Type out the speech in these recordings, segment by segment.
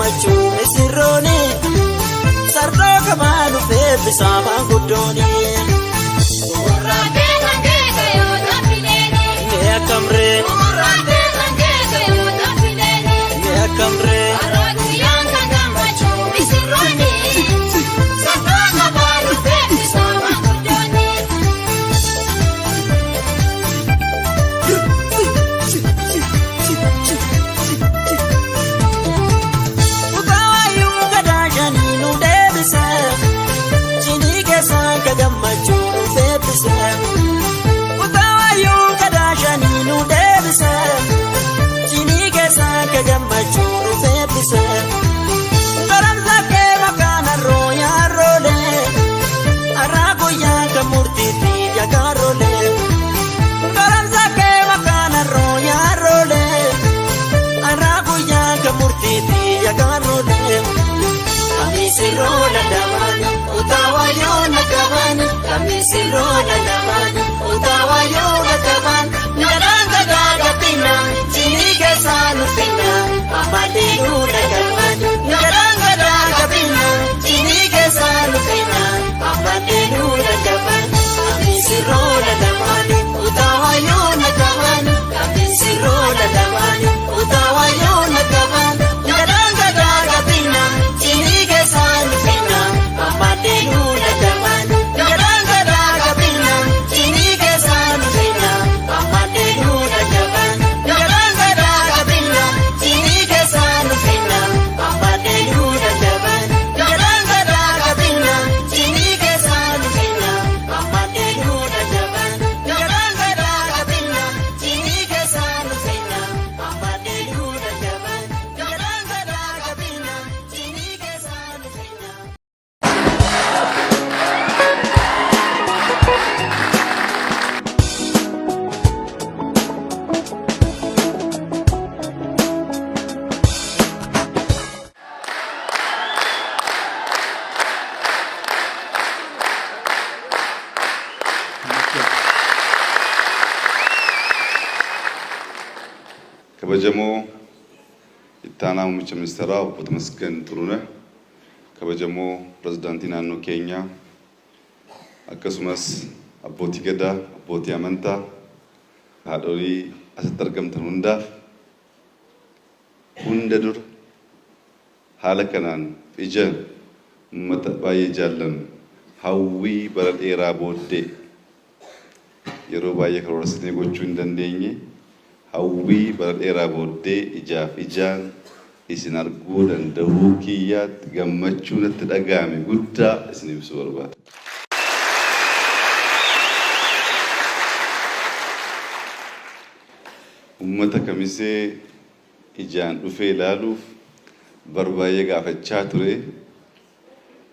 gammachuu misirrooni sardoo qabaa dhufee bisaa maanguddooni. Mee akkamree mee akkamree. Utaayyuu gadaa shanii nu deebise shinii keessaan ka gammachuu nu beeksise. Utaayyuu gadaa shanii nu deebise shinii keessaan ka gammachuu nu beeksise. Garamsa kee maqaan harroo yaarroolee har'aa guyyaa kan murtiitti yagaarroolee. Garamsa kee maqaan harroo yaarroolee. Har'aa guyyaa kan murtiitti yagaarroolee. Kamisirroo lalamaan utaawayyoo nagamaan kamisirroo lalamaan utaawayyoo nagamaan ngadaan gadaa gabbina jinii keessaa nufinna ammallee nagamaan ngadaan gadaa gabbina jinii keessaa nufinna ammallee nagamaan kamisirroo lalamaan utaawayyoo nagamaan kamisirroo lalamaan utaawayyoo nagamaan ngadaan gadaa gabbina jinii keessaa nufinna ammallee nagamaan ngadaan gadaa gabbina jinii keessaa nufinna ammallee nagamaan ngadaan gadaa gabbina jinii keessaa nufinna ammallee nagamaan ngadaan gadaa gabbina jinii keessaa nufinna ammallee nagamaan ngadaan gadaa gabbina jinii keessaa nufinna ammallee nagamaan ngadaan gadaa gabbina jinii keessaa nufinna. Kabajamoo itti aanaa muummicha ministeeraa obbo Tamasgan Xuruneh, kabajamoo pirezidaantii naannoo keenyaa, akkasumas abbootii gadaa, abbootii amantaa, haadholii asitti argamtan hundaaf hunda dura haala kanaan ija uummata baay'ee jaallannu hawwii bara dheeraa booddee yeroo baay'ee karoorsinee gochuu hin dandeenye hawwii bara dheeraa booddee ijaaf ijaan isin arguu danda'uu kiyyaatti gammachuu natti dhaga'ame guddaa isin ibsuu barbaada. Uummata kamisee ijaan dhufee ilaaluuf bar baay'ee gaafachaa ture,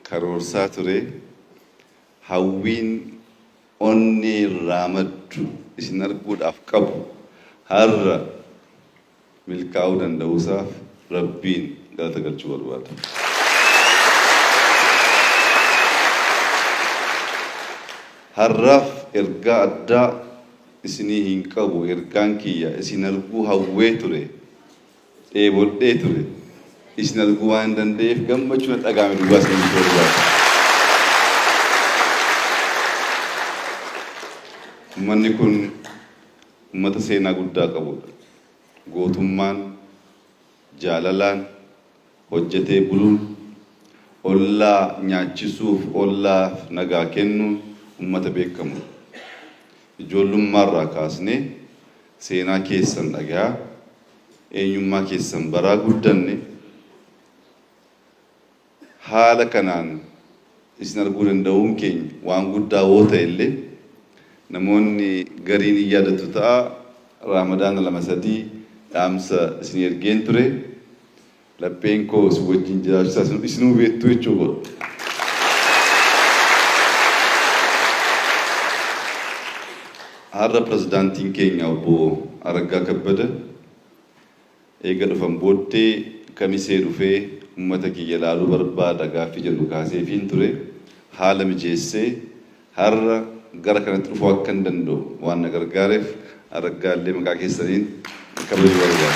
karoorsaa ture, hawwiin onnee irraa maddu isin arguudhaaf qabu har'a milkaa'uu danda'uusaaf Rabbiin galata galchuu barbaada. Har'aaf ergaa addaa isinii hin qabu ergaan kiyya isin arguu hawwee ture dheebodhee ture isin arguu waan hin danda'eef gammachuu na dhaga'ame duwwaa isin ibsuu barbaada. Uummanni kun uummata seenaa guddaa qabudha. Gootummaan, jaalalaan, hojjetee buluun, ollaa nyaachisuuf ollaaf nagaa kennuun uummata beekamudha. Ijoollummaarraa kaasnee seenaa keessan dhagaa, eenyummaa keessan baraa guddanne haala kanaan isin arguu danda'uun keenya waan guddaa yoo ta'e illee namoonni gariin hin yaadatu ta'a Raamadaana lama sadii dhaamsa isin ergeen ture lapheen koo isin wajjin jiraachuusaa isinuu beektu jechuu godha. Har'a pirezidaantiin keenya obbo Araggaa Kabbada eega dhufan booddee kamisee dhufee uummata kiyya ilaaluu barbaada gaaffii jedhu kaaseefiin ture haala mijeessee har'a gara kanatti dhufuu akka hin danda'u waan na gargaareef Araggaallee maqaa keessaniin kabajuu barbaada.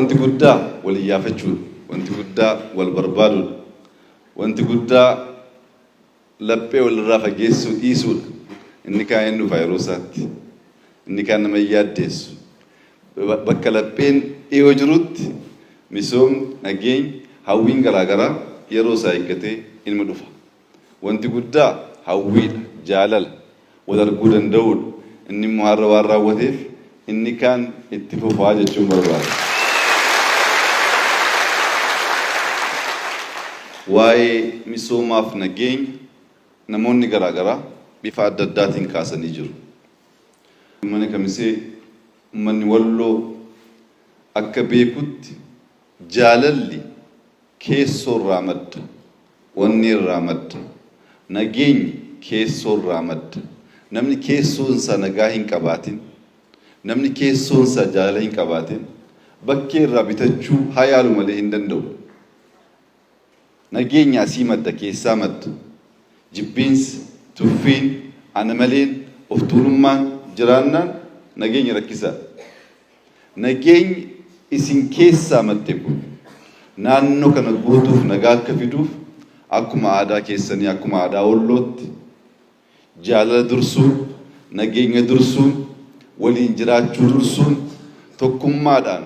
Wanti guddaa wal iyyaafachuudha. Wanti guddaa wal barbaaduudha. Wanti guddaa laphee walirraa fageessuu dhiisuudha. Inni kaan hin dhufa yeroo isaatti. Inni kaan nama hin yaaddeessu. Bakka lapheen dhiyoo jirutti misoomni, nageenyi, hawwiin garaagaraa yeroo isaa eeggatee ilma dhufa. Wanti guddaa hawwiidha, jaalala, wal arguu danda'uudha. Inni immoo har'a waan raawwateef inni kaan itti fufaa jechuun barbaada. Waa'ee misoomaaf nageenya namoonni garaagaraa bifa adda addaatiin kaasanii jiru. Uummanni Kamisee, uummanni Walloo akka beekutti jaalalli keessoo irraa madda, onnee irraa madda. Nageenyi keessoo irraa madda. Namni keessoon isaa nagaa hin qabaatin, namni keessoon isaa jaalala hin qabaatin bakkee irraa bitachuu haa yaalu malee hin danda'u. Nageenya asii madda, keessaa madda. Jibbiinsi, tuffiin, ana maleen, of tuulummaan jiraannaan nageenyi rakkisaadha. Nageenyi isin keessaa madde kun naannoo kana guutuuf nagaa akka fiduuf akkuma aadaa keessanii, akkuma aadaa Wallootti jaalala dursuun, nageenya dursuun, waliin jiraachuu dursuun, tokkummaadhaan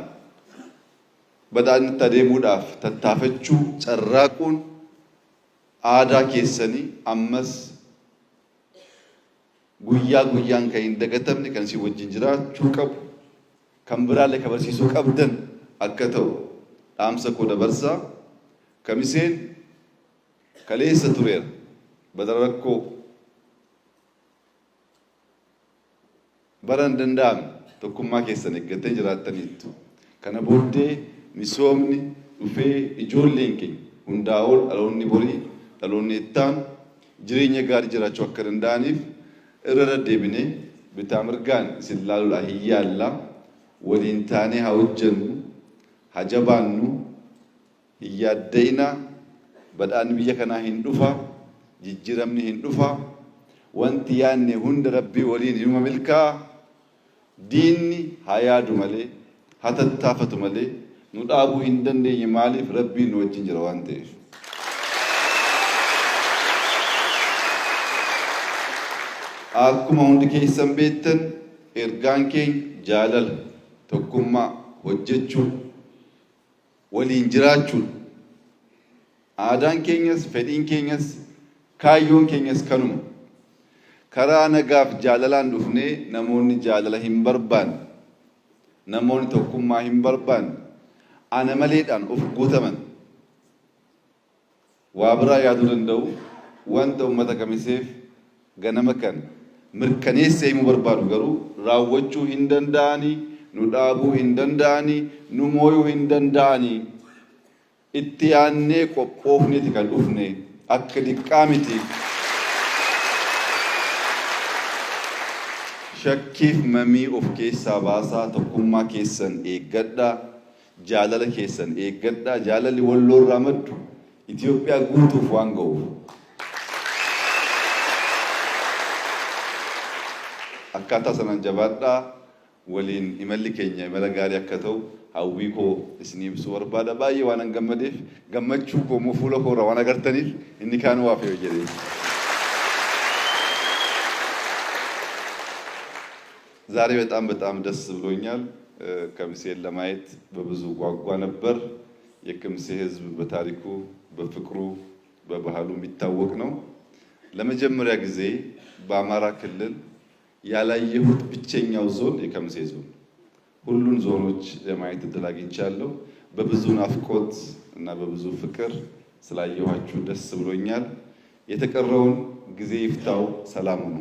badhaadhinatti adeemuudhaaf tattaafachuu, carraaquun aadaa keessanii ammas guyyaa guyyaan kan hin dagatamne, kan isin wajjin jiraachuu qabu, kan biraallee kan barsiisuu qabdan akka ta'u dhaamsa koo dabarsaa. Kamiseen kaleessa tureera. Badara rakkoo bara hin danda'amne tokkummaa keessan eeggattee jiraattaniittu. Kana booddee misoomni dhufee ijoolleen keenya hundaa ol dhaloonni borii, dhaloonni ittaanu jireenya gaarii jiraachuu akka danda'aniif irra deddeebinee bitaa mirgaan isin laaluudhaa hin yaalla. Waliin taanee haa hojjennu, haa jabaannu, hin yaadda'inaa, badhaadhni biyya kanaa hin dhufa, jijjiiramni hin dhufa, wanti yaadne hunda Rabbii waliin inuma milkaa'a. Diinni haa yaadu malee, haa tattaafatu malee nu dhaabuu hin dandeenye, maaliif Rabbiin nu wajjin jira waan ta'eef. Akkuma hundi keessan beektan ergaan keenya jaalala, tokkummaa, hojjechuu, waliin jiraachuudha. Aadaan keenyas, fedhiin keenyas, kaayyoon keenyas kanuma. Karaa nagaaf jaalalaan dhufnee namoonni jaalala hin barbaanne, namoonni tokkummaa hin barbaanne, ana maleedhaan of guutaman waa biraa yaaduu danda'u. Wanta uummata Kamiseef ganama kana mirkaneessee himuu barbaadu garuu raawwachuu hin danda'anii, nu dhaabuu hin danda'anii, nu mooyuu hin danda'anii. Itti yaadnee qophoofneeti kan dhufne, akka diqqaa miti. Shakkiif mamii of keessaa baasaa, tokkummaa keessan eeggadhaa, jaalala keessan eeggadhaa, jaalalli Walloo irraa maddu Itoophiyaa guutuuf waan ga'uuf. Akkaataa sanaan jabaadhaa, waliin imalli keenya imala gaarii akka ta'u hawwii koo isinii ibsuu barbaada. Baay'ee waanan gammadeef, gammachuu koo immoo fuula koo irraa waan agartaniif inni kaan waa fe'u jedhee. ዛሬ በጣም በጣም ደስ ብሎኛል። ከሚሴን ለማየት በብዙ ጓጓ ነበር። የከሚሴ ሕዝብ በታሪኩ፣ በፍቅሩ፣ በባህሉ የሚታወቅ ነው። ለመጀመሪያ ጊዜ በአማራ ክልል ያላየሁት ብቸኛው ዞን የከሚሴ ዞን። ሁሉን ዞኖች ለማየት እድል አግኝቻለሁ። በብዙ ናፍቆት እና በብዙ ፍቅር ስላየኋችሁ ደስ ብሎኛል። የተቀረውን ጊዜ ይፍታው። ሰላም ሁኑ።